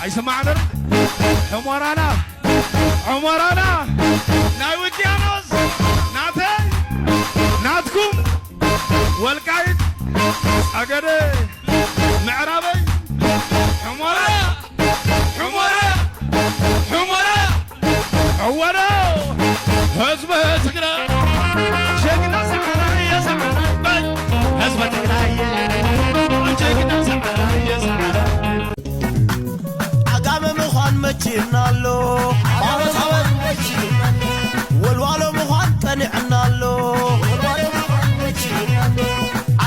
ኣይሰማዕንን። ሑመራና፣ ሑመራና፣ ናይ ውቅያኖስ፣ ናተይ፣ ናትኩም፣ ወልቃይት፣ ጸገዴ፣ ምዕራበይ፣ ሑመራ፣ ሑመራ፣ ሑመራ፣ ዕወዶ፣ ህዝቢ ትግራይ፣ ጀግና ሰዓራይ፣ የሰዓራይ በል፣ ህዝቢ ትግራይ፣ ጀግና ሰዓራይ፣ የሰዓራይ። ዓጋመ ምዃን መቺና ኣሎ። ወልዋሎ ምዃን ቀኒዕና ኣሎ።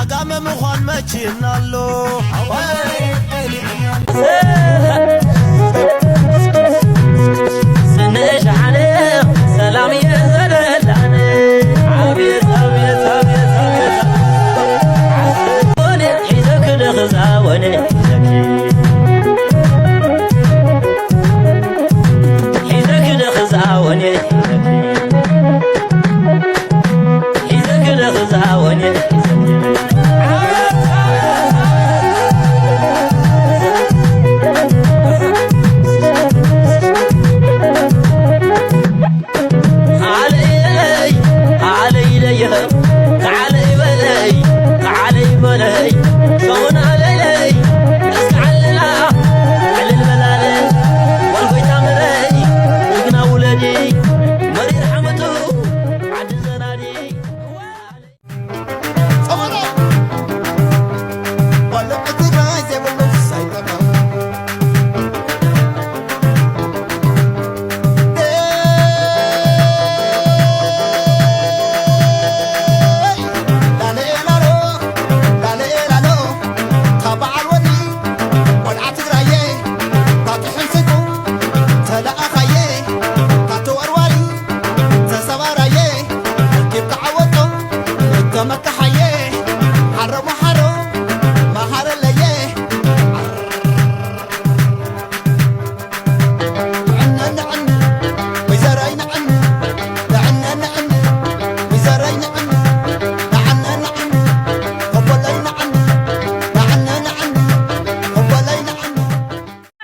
ዓጋመ ምዃን መቺና ኣሎ። ስንሻዓነ ሰላም እየ ዘለላነ። ኣቤት፣ ኣቤት፣ ኣቤት፣ ኣቤት። ሒዘ ክደኽዛ ወነ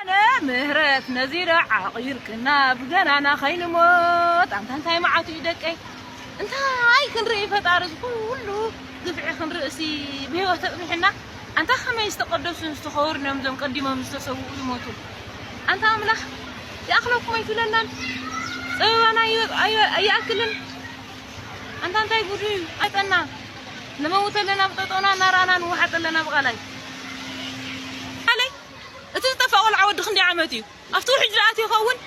ኣነ ምህረት ነዚረ ዓቒርክና ብገናና ከይንሞት። ኣንታ እንታይ መዓቱ እዩ ደቀይ? እንታይ ክንርኢ ፈጣሪ እዚ ኩሉ ግፍዒ ክንርእሲ ብህይወት ተጽኒሕና? ኣንታ ከመይ ዝተቐደሱን ዝተኸበሩን እዮም እዞም ቀዲሞም ዝተሰውኡ ዝሞቱ? ኣንታ ኣምላኽ ይኣኽለኩም ኣይትብለናን? ጸበባና ኣይ-፣ ኣይ-፣ ኣይኣክልን? ኣንታ እንታይ ጉዱ እዩ? ኣይጠና። ንመውት ኣለና ብጠጠውና፣ እናረኣና ንወሓጥ ኣለና ብቓላይ። ኣለይ፣ እቲ ዝጠፍኣ ቆልዓ ወዲ ክንደይ ዓመት እዩ? ኣብቲ ውሕጅ ዝኣትዩ ይኸውን?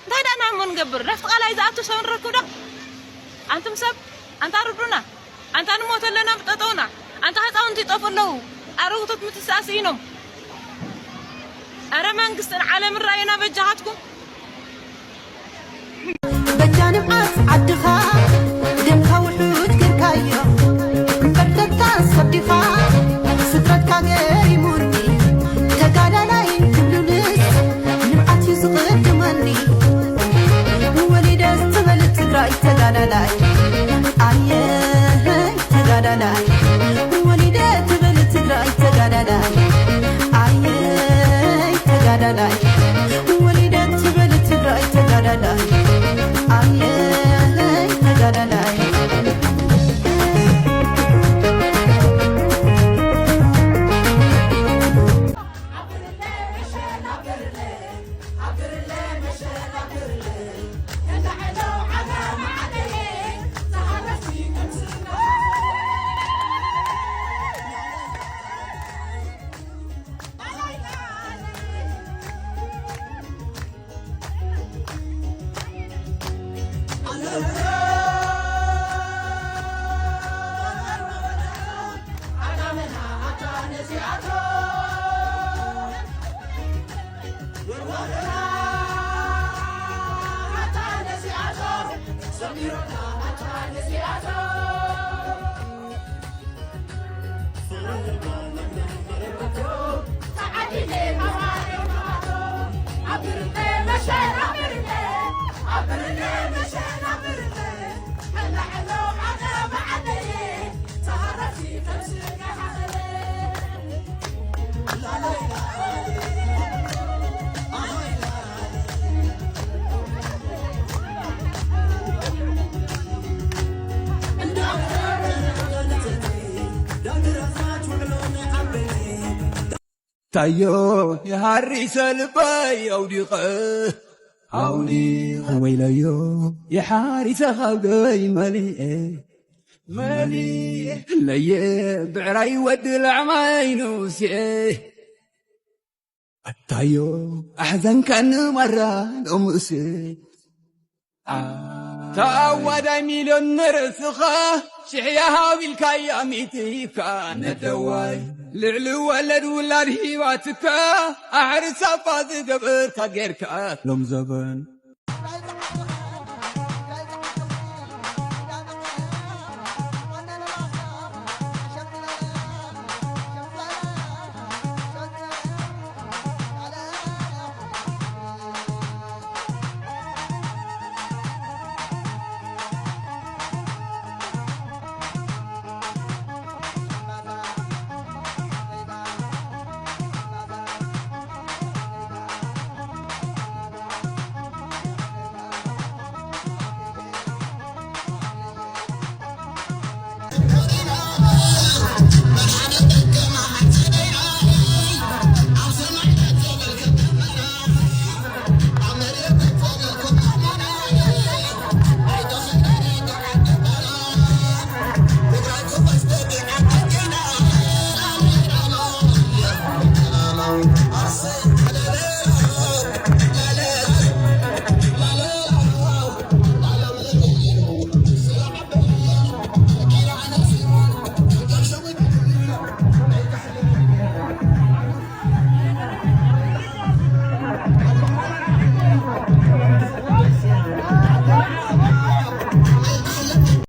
እንታይ ደኣ ንኣሞ ንገብር? ናብቲ ቃላይ ዝኣቱ ሰብ ንረክብ ዶ? ኣንቱም ሰብ፣ ኣንታ ርዱና። ኣንታ ንሞት ኣለና ብጠጠውና። ኣንታ ህፃውንቲ ይጠፉ ኣለዉ። ኣረግቶት ምትሳእ ስኢኖም። ኣረ መንግስትን ዓለምን ራዩና በጃኻትኩም። በጃ ንብዓት ዓድኻ ደምካ ውሑድ ጌርካዮ። እምበር ደካ ሰብ ዲኻ ፍጥረትካ ገሪሙኒ። ተጋዳላይ ክብሉንስ ንብዓት እዩ ዝቕድመኒ። ወሊደ ትበል ትግራይ ተጋዳላይ። ኣየይ ተጋዳላይ። ወሊደ ትበል ትግራይ ተጋዳላይ። ኣየይ ተጋዳላይ። ወሊደ ትበል ትግራይ ተጋዳላይ። ኣየይ ተጋዳላይ። ታዮ ይሃሪሰ ልበይ ኣውዲቐ ኣውዲቐ ወይለዮ ይሓሪሰ ካብደይ መሊኤ መሊኤ ለየ ብዕራይ ወዲ ላዕማይ ንኡስኤ ኣታዮ ኣሕዘንካኒ ማራ ሎምእስ ተኣዋዳይ ሚልዮን ንርእስኻ ሽሕያ ሃቢልካያ ሚእትካ ነደዋይ ልዕሊ ወለድ ውላድ ሂባትካ ኣሕርሳባ ዝገበርካ ጌርካ ሎም ዘበን